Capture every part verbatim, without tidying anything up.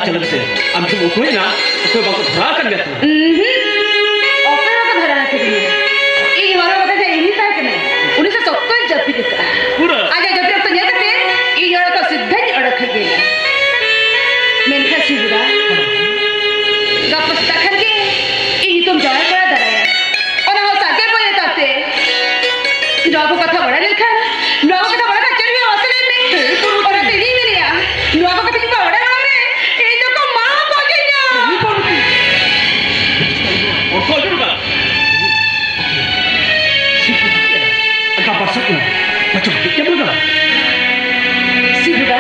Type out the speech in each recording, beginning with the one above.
ᱪᱟᱞᱟᱜ ᱥᱮ, ᱟᱢ ᱫᱚᱢ ᱩᱠᱩᱭᱮᱱᱟ, ᱚᱠᱚᱭ ᱵᱟᱠᱚ ᱫᱷᱚᱨᱟ ᱟᱠᱟᱫ ᱢᱮᱭᱟ ᱛᱚ? ᱩᱸᱦᱩᱸ᱾ ᱚᱠᱚᱭ ᱵᱟᱠᱚ ᱫᱷᱚᱨᱟ ᱟᱠᱟᱫᱤᱧᱟ᱾ ᱤᱧ ᱦᱚᱨᱚ ᱠᱟᱛᱮ ᱡᱮ ᱤᱧᱤᱧ ᱛᱟᱦᱮᱸ ᱠᱟᱱᱟ, ᱩᱱᱤ ᱥᱮ ᱥᱚᱠᱛᱚᱭ ᱡᱟᱹᱯᱤᱫ ᱟᱠᱟᱫᱼᱟ᱾ ᱯᱩᱨᱟᱹ? ᱟᱡᱟᱜ ᱡᱟᱹᱯᱤᱫ ᱚᱠᱛᱚ ᱧᱮᱞ ᱠᱟᱛᱮ ᱤᱧ ᱚᱲᱟᱜ ᱠᱷᱚᱱ ᱥᱤᱫᱷᱟᱹᱧ ᱚᱰᱚᱠ ᱦᱮᱡ ᱮᱱᱟ᱾ ᱢᱮᱱᱠᱷᱟᱱ ᱥᱤᱵᱩᱫᱟ, ᱜᱟᱯᱟ ᱥᱮᱛᱟᱜ ᱠᱷᱟᱱ ᱜᱮ ᱤᱧ ᱧᱩᱛᱩᱢ ᱡᱟᱶᱟᱭ ᱠᱚᱲᱟ ᱫᱟᱨᱟᱭᱟ᱾ ᱚᱱᱟ ᱦᱚᱸ ᱥᱟᱨᱡᱚᱢ ᱵᱟᱹᱭ ᱛᱟᱛᱮ᱾ ᱱᱚᱣᱟ ᱠᱚ ᱠᱟᱛᱷᱟ ᱵᱟᱲᱟᱭ ᱞᱮᱱᱠᱷᱟᱱ, ᱱᱚᱣᱟ ᱠᱚ ᱠᱟᱛᱷᱟ ᱵᱟᱲᱟᱭ ᱠᱷᱟᱱ ᱪᱮᱫ ᱦᱩᱭᱩᱜᱼᱟ ᱢᱟᱥᱮ ᱞᱟᱹᱭ ᱢᱮ? ᱚᱱᱟᱛᱮ ᱤᱧᱤᱧ ᱢᱮᱱᱮᱜᱼᱟ, ᱱᱚᱣᱟ ᱠᱚ ᱠᱟᱛᱷᱟ ᱤᱧ ᱵᱟᱲᱟᱭ ᱢᱟᱲᱟᱝ ᱨᱮ ᱤᱧ ᱫᱚᱠᱚ ᱢᱟᱜ ᱜᱚᱡᱤᱧᱟ᱾ ᱦᱚᱲ ᱠᱚ ᱟᱸᱡᱚᱢ ᱠᱟᱜᱼᱟ? ᱜᱟᱯᱟ ᱥᱮᱫ ᱠᱷᱚᱱ ᱯᱟᱪᱷᱮ ᱦᱮᱡ ᱠᱟᱱᱟ᱾ ᱥᱤᱵᱩᱫᱟ,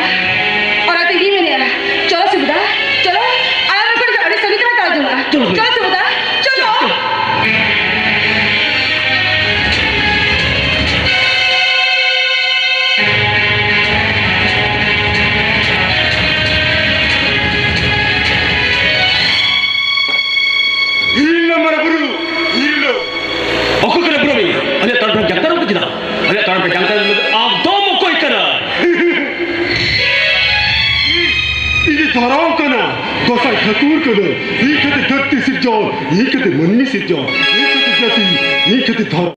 ᱚᱱᱟᱛᱮ ᱤᱧᱤᱧ ᱢᱮᱱᱮᱜᱼᱟ, ᱪᱚᱞᱚ ᱥᱤᱵᱩᱫᱟ, ᱪᱚᱞᱚ, ᱟᱞᱟᱝ ᱱᱚᱰᱮ ᱠᱷᱚᱱ ᱟᱹᱰᱤ ᱥᱟᱺᱜᱤᱧ ᱛᱮᱵᱚᱱ ᱪᱟᱞᱟᱣ ᱡᱚᱝᱟᱜᱼᱟ᱾ ᱪᱚᱞᱚ, ᱪᱚᱞᱚ ᱥᱤᱵᱩᱫᱟ, ᱪᱚᱞᱚ᱾ ᱦᱤᱨᱞᱟᱹ ᱢᱟᱨᱟᱝ ᱵᱩᱨᱩ, ᱦᱤᱨᱞᱟᱹ᱾ ᱚᱠᱚᱭ ᱠᱟᱱᱟ ᱵᱩᱨᱩ ᱢᱤ? ᱟᱞᱮᱭᱟᱜ ᱛᱟᱲᱟᱢ ᱯᱮ ᱡᱟᱱᱛᱟᱨ ᱠᱚ ᱪᱮᱫᱟᱜ? ᱟᱞᱮᱭᱟᱜ ᱛᱟᱲᱟᱢ ᱯᱮ ᱡᱟᱱᱛᱟᱨ ᱨᱮ ᱟᱢ ᱫᱚᱢ ᱚᱠᱚᱭ ᱠᱟᱱᱟ? ᱤᱧ ᱫᱚ ᱫᱷᱚᱨᱚᱢ ᱠᱟᱱᱟ, ᱜᱚᱸᱥᱟᱭ ᱴᱷᱟᱹᱠᱩᱨ ᱠᱟᱱᱟ᱾ ᱤᱧ ᱠᱷᱟᱹᱛᱤᱨ ᱫᱷᱟᱹᱨᱛᱤ ᱥᱤᱨᱡᱚᱱ, ᱤᱧ ᱠᱷᱟᱹᱛᱤᱨ ᱢᱟᱹᱱᱢᱤ ᱥᱤᱨᱡᱚᱱ, ᱤᱧ ᱠᱷᱟᱹᱛᱤᱨ ᱡᱟᱹᱛᱤ, ᱤᱧ ᱠᱷᱟᱹᱛᱤᱨ ᱫᱷᱚᱨᱚᱢ᱾